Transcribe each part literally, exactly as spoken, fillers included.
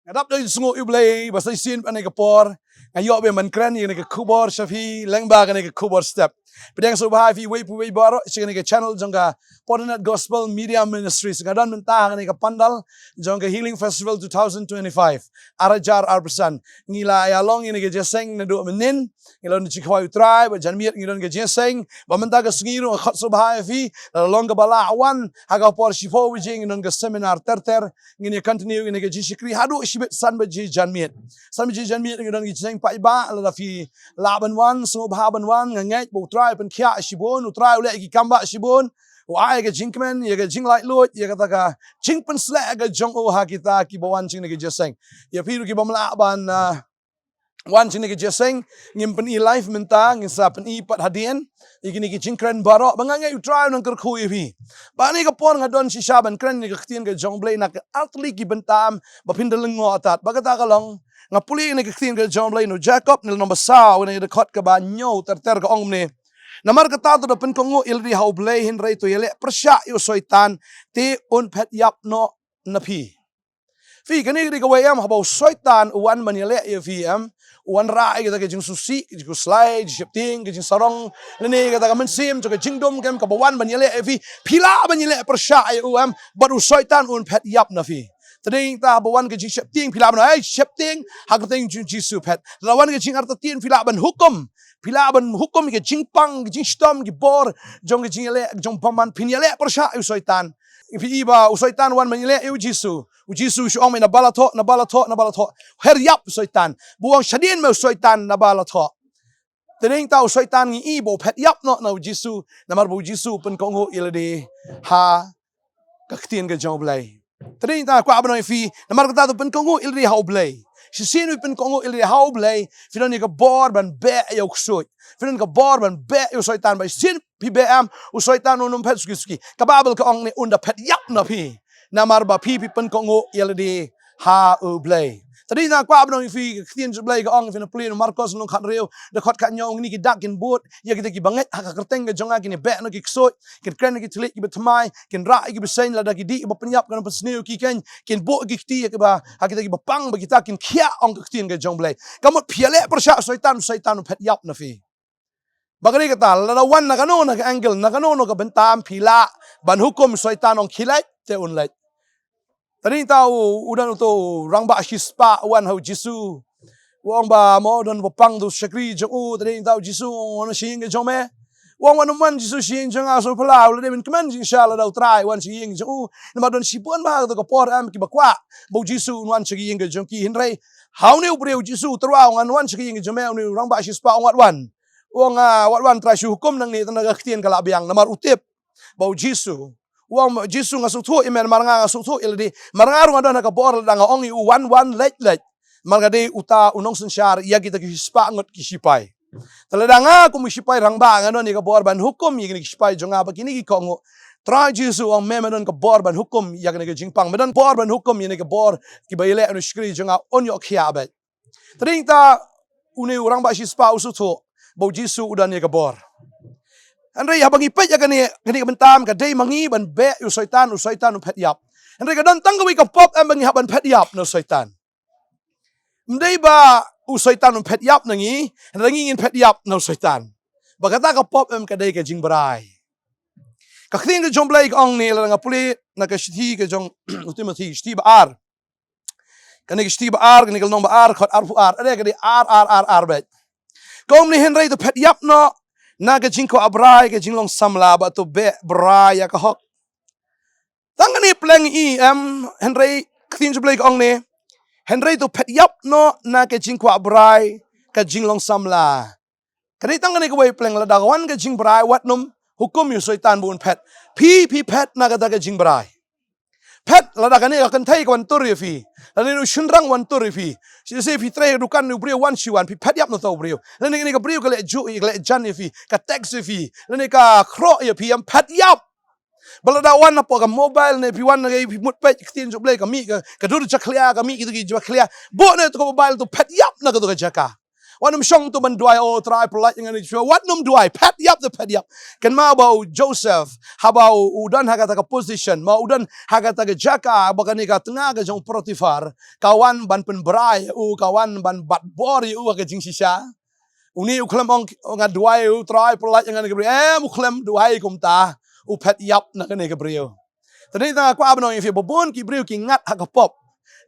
Nga dap da jingsngew ïa U Blei ba sa shisien bad kane ka por nga ïoh ban kren ïa kane ka khubor sha phi lyngba kane ka khubor step. Pdiang sngewbha ïa phi uwei pa uwei baroh sha kane ka channel jong ka Ponanat Gospel Media Ministries. Nga don mynta ha kane ka pandal jong ka Healing Festival two thousand twenty-five, ar hajar arphew san. Ngi la ïa long ïa kane ka jingïaseng naduh mynnin. Ngi don jingkhawai U Trai, ba janmiet ngi don ka jingïaseng, ba mynta ka sngi ruh nga khot sngewbha ïa phi, la long kaba lah wan ha ka por shiphew baje ngi don ka seminar ter ter. Ngin ïa continue ïa kane ka jingshakri haduh shibit san baje janmiet. San baje janmiet ngi don ka jingïaseng paidbah. Lada phi lah ban wan, sngewbha ban wan. Nga ngeit ba U Trai u pynkhiah shibun, U Trai u leh ki kam ba shibun, u ai ka jingkmen, ïa ka jinglaitluid, ïa kata ka jingpynshlur ka jong u ha kita kiba wan sha kane ka jingïaseng. Ïa phi ruh kibym lah ban, ah, wan sha kane ka jingïaseng, ngim pyni live mynta, ngin sa pyni pat hadien ïa kine ki jingkren baroh, ba nga ngeit U Trai u nang kyrkhu ïa phi. Ba kane ka por nga don shisha ban kren ïa ka ktien ka jong U Blei na ka artylli ki bynta ba phin da lyngngoh tad. Ba kata ka long, nga pule ïa kane ka ktien ka jong U Blei na u Jakob, na u lynnong ba saw, na ka dkhot kaba hynñiew ter ter, ka ong kumne: Namar kata to da pynkohnguh ïa lade ha U Blei, hynrei to ïaleh pyrshah ïa u Soitan, te un phet ïap noh na phi. Phi, kane ka dei kawei em, haba u Soitan u wan ban ïaleh ïa phi em, u wanrah ïa kita ki jingsngewsih, ki jingkhuslai, ki jingsheptieng, ki jingsarong, lane kita ka mynsiem jong ka jingdum kem kaba wan ban ïaleh ïa phi. Phi lah ban ïaleh pyrshah ïa u em, bad u Soitan un phet ïap na phi. Te dei ta haba wan ka jingsheptieng, phi lah ban, "Ai, sheptieng ha ka kyrteng jong U Jisu, phet." Te la wan ka jingartatien, phi lah ban hukum. Phi lah ban hukum ïa ka jingpang, ka jingshitom, ki bor jong ka jingïaleh jong bymman, phin ïaleh pyrshah ïa u Soitan. Phi i ba u Soitan wan ban ïaleh ïa U Jisu. U Jisu u shu ong, "Mei, naba la thoh, naba la thoh, naba la thoh. Her ïap u Soitan." Ba u ong, "Shadien mei u Soitan, naba la thoh." Te dei ta u Soitan ngi i ba u phet ïap noh na U Jisu, namar ba U Jisu u pynkohnguh ïa lade ha ka ktien ka jong U Blei. Te dei ta kwah ban ong ïa phi, namar kata to pynkohnguh ïa lade ha U Blei. Shisien u pynkohnguh ïa lade ha U Blei, phi don ïa ka bor ban beh ïa u ksuid. Phi don ka bor ban beh ïa u Soitan, ba shisien phi beh em, u Soitan un ym phet suki suki. Ka Baibl ka ong ne un da phet ïap na phi. Namar ba phi phi pynkohnguh ïa lade ha U Blei. Te dei ta kwah ban ong ïa phi, ka ktien jong U Blei ka ong, phin pule na u Markos lynnong khathynriew, dkhot khathynñiew: Kine ki dak kin bud ïa kita kiba ngeit ha ka kyrteng ka jong nga, kin ïabeh noh ki ksuid, kin kren ïa ki thylliej kiba thymmai, kin rah ïa ki bseiñ, lada ki dih ba pynïap kan pynsniew ïa ki keiñ, kin buh ïa ki kti ïa kiba, ha kita kiba pang, ba kita kin khiah, ong ka ktien ka jong U Blei. Ka mut phi ïaleh pyrshah u Soitan, u Soitan u phet ïap na phi. Ba ka dei kata, lada wan na kano na ka angle, na kano na ka bynta, phi lah ban hukum u Soitan, ong khie leit, te un leit. Te dei ta u, u don uto u rangbah shispah u wan ha U Jisu. U ong ba mo don ba pang uto u shakri jong u. Te dei ta U Jisu u ong, "Wan sha ïing ka jong me." U ong, "Wat nym wan Jisu sha ïing jong nga, sngewbha, u la dei ban kmen jingshisha lada U Trai u wan sha ïing jong u." Namar don shibun bha kato ka por em kiba kwah ba U Jisu un wan sha ïing ka jong ki. Hynrei ha une u briew U Jisu u tyrwa u ong, "Wan sha ïing ka jong me." Une u rangbah shispah u ong, "Wat wan." U ong, "Ah, wat wan, Trai, shu hukum nangne, tang na ka ktien ka la biang." Namar u tip ba U Jisu, u ong, "Jisu, nga sngewthuh ïa me, namar nga, nga sngewthuh ïa lade. Namar nga ruh nga don ha ka bor lada nga ong ïa u wan, wan, leit, leit. Namar nga dei uta u nongsynshar ïa kita ki shispah ngut ki shipai." Te lada nga kum u shipai rangbah nga don ïa ka bor ban hukum ïa kine ki shipai jong nga ba kine ki kohnguh, Trai Jisu, u ong, me, me don ka bor ban hukum ïa kane ka jingpang. Me don bor ban hukum ïa kane ka bor kiba ïaleh na u shakri jong nga, un ïoh khiah beit. Te dei ta une u rangbah shispah u sngewthuh ba U Jisu u don ïa ka bor. Hynrei haba ngi peit ïa kane, kane ka bynta ka dei ma ngi ban beh ïa u Soitan, u Soitan u phet ïap. Hynrei ka don tang kawei ka pop em ba ngi hap ban phet ïap na u Soitan. Ym dei ba u Soitan un phet ïap na ngi, hynrei ngi ngin phet ïap na u Soitan. Ba kata ka pop em ka dei ka jingbrai. Ka ktien ka jong U Blei ka ong ne, lada nga pule na ka shithi ka jong u Timothi, shithi ba ar. Kane ka shithi ba ar, kane ka lynnong ba ar, dkhot arphew ar, are ka dei ar, ar, ar, ar beit. Ka ong ne, hynrei to phet ïap noh na ka jingkwah brai, ka jinglong samla, bad to beh brai ïa ka hok. Tang kane pleng i em, hynrei ka ktien jong U Blei ka ong ne, hynrei to phet ïap noh na ka jingkwah brai, ka jinglong samla. Ka dei tang kane kawei pleng, lada ka wan ka jingbrai, wat nym hukum ïa u Soitan ba un phet. Phi, phi phet na kata ka jingbrai. Phet, lada kane ka kynthei ka wan tur ïa phi, lane u shynrang wan tur ïa phi. Shi, shi phi trei ha dukan, u briew wan shi wan, phi phet ïap na uta u briew. Lane kane ka briew ka leh ju, ka leh jan ïa phi, ka text ïa phi, lane ka khroh ïa phi, ym phet ïap. Ba lada wan hapoh ka mobile ne, phi wan ne, phi mut peit ka ktien jong U Blei, ka mih ka, ka dur jakhlia, ka mih kita ki jakhlia. Buh ne uto ka mobile, to phet ïap na kato ka jaka. Wat nym shong to ban duwai, "O Trai, pyllait ïa nga na ka jingpynshoi." Wat nym duwai, phet ïap te phet ïap. Kynmaw ba u Joseph, haba u, u don ha kata ka position, ma u don ha kata ka jaka, ba kane ka tnga ka jong u Potiphar ka wan ban pynbra ïa u, ka wan ban bat bor ïa u ha ka jingshisha. Une u khlem ong, "Nga duwai, U Trai, pyllait ïa nga na ka briew." Em, u khlem duwai kumta. U phet ïap na kane ka briew. Te dei tang nga kwah ban ong ïa phi, ba bun ki briew ki ngat ha ka pop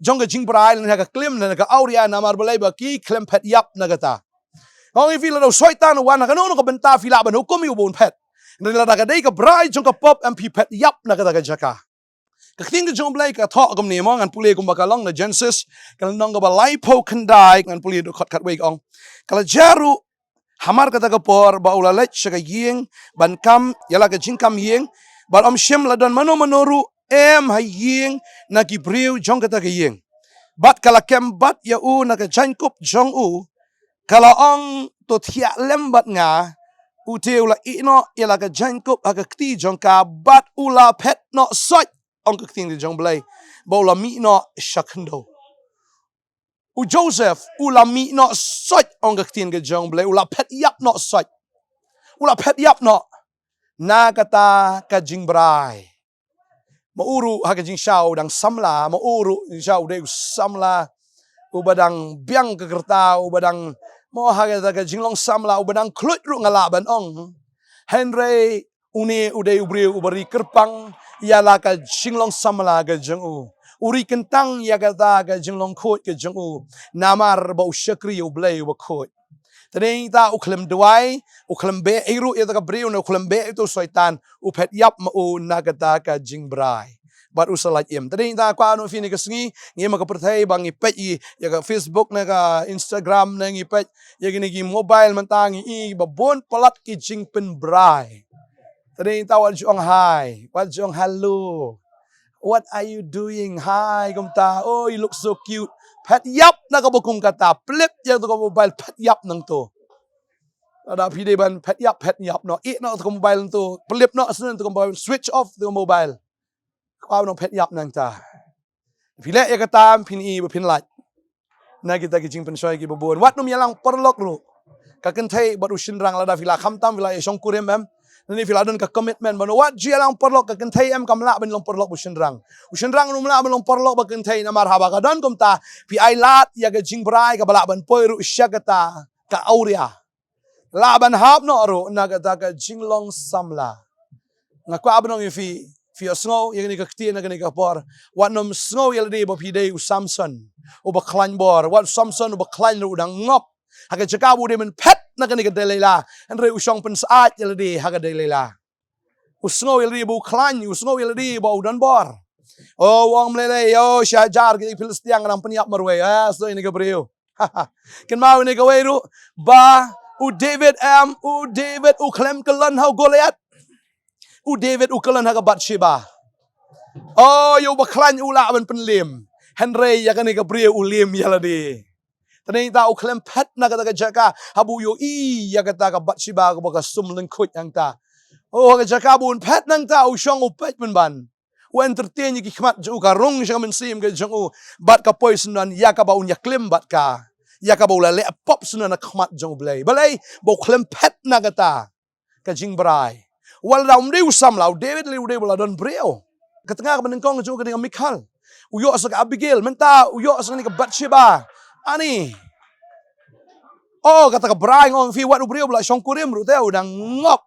jong ka jingbrai, lane ha ka klim, lane ha ka awria, namar balei? Ba ki khlem phet ïap na kata. Nga ong ïa phi, lada u Soitan u wan ha kano kano ka bynta, phi lah ban hukum ïa u ba un phet. Hynrei lada ka dei ka brai jong ka pop, em, phi phet ïap na kata ka jaka. Ka ktien ka jong U Blei ka thoh kumne mo, ngan pule kumba ka long na Genesis, ka lynnong kaba laiphew khyndai, ngan pule dkhot khatwei, ka ong: Ka la jia ruh hamar kata ka por ba u la leit sha ka ïing ban kam ïa la ka jingkam ïing, bad ym shym la don mano mano ruh em ha ïing na ki briew jong kata ka ïing. Bad ka la kem bat ïa u na ka jaiñkup jong u, ka la ong, "To thiah lem bad nga." U te u la ïeh noh ïa la ka jaiñkup ha ka kti jong ka, bad u la phet noh soit, ong ka ktien ka jong U Blei, ba u la mih noh sha khyndew. U Joseph u la mih noh soit, ong ka ktien ka jong U Blei, u la phet ïap noh soit. U la phet ïap noh na kata ka jingbrai. Ma u ruh ha ka jingshisha u dang samla, ma u ruh jingshisha u dei u samla uba dang biang ka rta, uba dang, mo, ha kata ka jinglong samla, uba dang khluit ruh nga lah ban ong. Hynrei une u dei u briew uba ri kyrpang ïa la ka jinglong samla ka jong u. U ri kyntang ïa kata ka jinglong khuid ka jong u, namar ba u shakri U Blei uba khuid. Te dei ta u khlem duwai, u khlem beh hi ruh ïa kata ka briew, ne u khlem beh ïa uta u Soitan, u phet ïap ma u na kata ka jingbrai. Bad u sa lait im. Te dei ta kwah ong ïa phi, kane ka sngi ngi im ha ka pyrthei ba ngi peit ïa ka Facebook ne ka Instagram, ne ngi peit ïa kine ki mobile mynta, ngi i ba bun palat ki jingpynbrai. Te dei ta wat ju ong hi, wat ju ong hello. "What are you doing? Hi," kumta. "Oh, you look so cute." Phet ïap na kaba kum kata. Pylip ïa kata ka mobile, phet ïap nangta. Lada phi dei ban phet ïap, phet ïap noh. Ïeh noh kata ka mobile nangta. Pylip noh shuh kata ka mobile. Switch off kata ka mobile. Kwah ban ong phet ïap nangta. Phi leh ïa kata, phin i ba phin lait na kita ki jingpynshoi kiba bun. Wat nym ïalang paralok ruh. Ka kynthei bad u shynrang, lada phi la khamtam, phi la ïashongkurim, em, ne phi la don ka commitment, bad wat ju ïalang paralok, ka kynthei em kam lah ban long paralok bad u shynrang. U shynrang um lah ban long paralok bad ka kynthei, namar haba ka don kumta, phi ailad ïa ka jingbrai kaba lah ban poi ruh sha kata ka awria. Lah ban hap noh ruh na kata ka jinglong samla. Nga kwah ban ong ïa phi, phi ïohsngew ïa kane ka ktien ha kane ka por. Wat nym sngew ïa lade ba phi dei u Samson uba khlaiñ bor. Wat u Samson uba khlaiñ ruh u dang ngop. Ha ka jaka ba u dei ban phet na kane ka Delilah, hynrei u shong pynsyaid ïa lade ha ka Delilah. U sngew ïa lade ba u khlaiñ, u sngew ïa lade ba u don bor. O, u ong, "Mlei lei, o, shi hajar ki Philistia nga dang pynïap marwei." Ah, sdang ïa kane ka briew. Kynmaw ïa kane kawei ruh, ba u David, em, u David u khlem kyllon ha u Goliath. U David u kyllon ha ka Bathsheba. O, ïa uba khlaiñ u lah ban pynliem, hynrei ïa kane ka briew u liem ïa lade. Te dei ta u khlem phet na kata ka jaka haba u ïohi ïa kata ka Bathsheba kaba ka sum lyngkhuid hangta. O, ha ka jaka ba un phet nangta u shong u peit pynban. U entertain ïa ki khmat jong u, ka rung sha ka mynsiem ka jong u, bad ka poi syndon ïa kaba un ïaklim bad ka, ïa kaba u la leh pop syndon ha khmat jong U Blei. Balei? Ba u khlem phet na kata ka jingbrai. Wat lada um dei u samla, u David lei u dei ba la don briew. Ka tnga kaba nyngkong ka jong u ka dei ka Michal. U ïoh sa ka Abigail, mynta u ïoh sa kane ka Bathsheba. Ani. O, kata ka brai, nga ong ïa phi, wat u briew ba la shongkurim ruh te u dang ngop.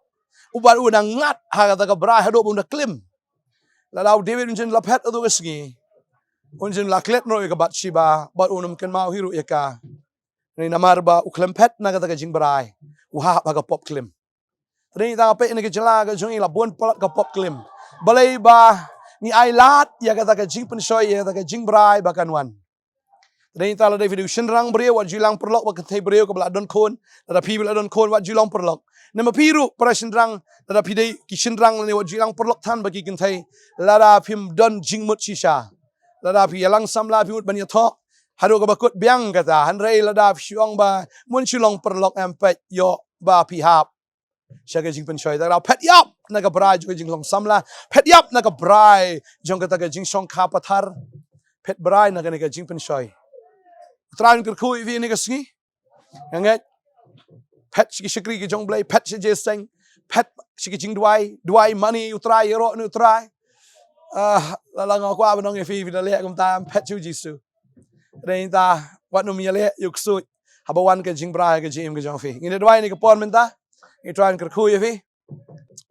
U, bad u dang ngat ha kata ka brai haduh ba un da klim. Lada u David un jin la phet haduh ka sngi, un jin la klet noh ïa ka Bathsheba, bad un ym kynmaw hi ruh ïa ka. Ni namar ba u khlem phet na kata ka jingbrai, u hap ha ka pop klim. Te dei ta peit na ka jylla ka jong ngi la bun palat ka pop klim. Balei? Ba ngi ailad ïa kata ka jingpynshoi, ïa kata ka jingbrai ba kan wan. Te dei ta lada phi dei u shynrang briew, wat ju ïalang paralok bad ka kynthei briew kaba la don khun. Lada phi la don khun, wat ju ïalang paralok. Ne ma phi ruh para shynrang, lada phi dei ki shynrang ne, wat ju ïalang paralok than bad ki kynthei lada phim don jingmut shisha. Lada phi ïalang samla phi mut ban ïathoh haduh kaba kut biang kata, hynrei lada phi shu ong ba, "Mon shu long paralok em, peit ïoh ba phi hap sha ka jingpynshoi." Ta ka daw phet ïap na ka brai jong ka jinglong samla, phet ïap na ka brai jong kata ka jingshongkha pathar, phet brai na kane ka jingpynshoi. U Trai un kyrkhu ïa phi ha kane ka sngi. Nga ngeit, phet sha ki shakri ki jong U Blei, phet sha jingïaseng, phet sha ki jingduwai, duwai mane ïa U Trai, ïaroh na U Trai. Ah, la la nga kwah ban ong ïa phi, phi da leh kumta, phet sha U Jisu. Hynrei mynta wat nym ïaleh ïa u ksuid haba wan ka jingbra ha ka jingim ka jong phi. Ngin ïa duwai ha kane ka por mynta. Ngi trai ban kyrkhu ïa phi.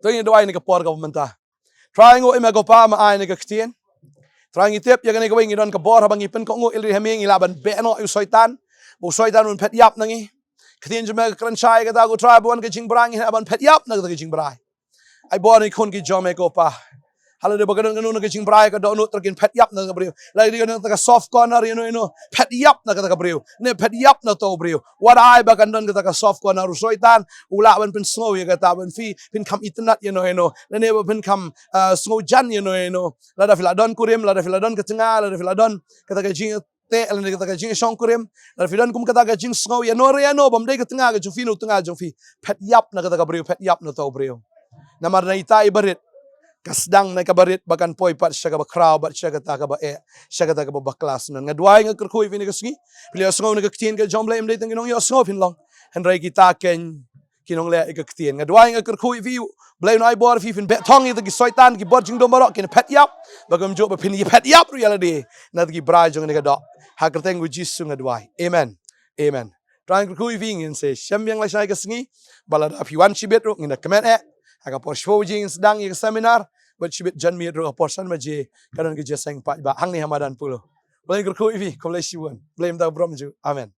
To ngin ïa duwai ha kane ka por kaba mynta. Trai, nguh ïa me ko Pa, me ai ïa kane ka ktien. Trai, ngi tip ïa kane kawei ngi don ka bor haba ngi pynkohnguh ïa lade ha me ngi lah ban beh noh ïa u Soitan. Ba u Soitan un phet ïap na ngi. Ka ktien jong me ka kren shai ïa kata, ko Trai, ba wan ka jingbra ngin hap ban phet ïap na kata ka jingbra. Ai bor na ki khun ki jong me ko Pa. Ha lade ba ka don kano kano ka jingbra ka dohnud, to kin phet ïap na kata ka briew. Lada ka don kata ka soft corner ïano ïano, phet ïap na kata ka briew. Ne phet ïap na uto u briew. Wat ai ba kan don kata ka soft corner, u Soitan u lah ban pynsngew ïa kata, ban phi phin kham itynnad ïano ïano, lane ba phin kham, ah, sngewjan ïano ïano. Lada phi la don kurim, lada phi la don ka tnga, lada phi la don kata ka jing te, lane kata ka jingshongkurim, lada phi don kum kata ka jingsngew ïano re ïano bym dei ka tnga ka jong phi ne u tnga jong phi, phet ïap na kata ka briew, phet ïap na uto u briew. Namar na ita i barit ka sdang na ka barit ba kan poi pat sha kaba khraw bad sha kata kaba eh, sha kata kaba bakla. Nga duwai, nga kyrkhu ïa phi ha kane ka sngi. Phi la ïohsngew na ka ktien ka jong U Blei, ym dei tang ki nongïohsngew phin long, hynrei kita kein ki nongleh ïa ka ktien. Nga duwai, nga kyrkhu ïa phi, U Blei un ai bor ïa phi, phin beh thong ïa kita ki Soitan, ki bor jingdum baroh kin phet ïap. Ba kumjuh ba phin ïa phet ïap ruh ïa lade na kita ki bra jong kane ka doh. Ha ka kyrteng U Jisu nga duwai. Amen. Amen. Trai kyrkhu ïa phi, ngin sa ïashem biang lashai ka sngi. Bad lada phi wan shibit ruh ngin da kmen eh. Ha ka por shiphew baje ngin sdang ïa ka seminar. Bad shibit janmiet ruh ha por san baje ka don ka jingïaseng paidbah hangne ha madan Polo. Blei kyrkhu ïa phi, khublei shibun. Blei mynta burom juh. Amen.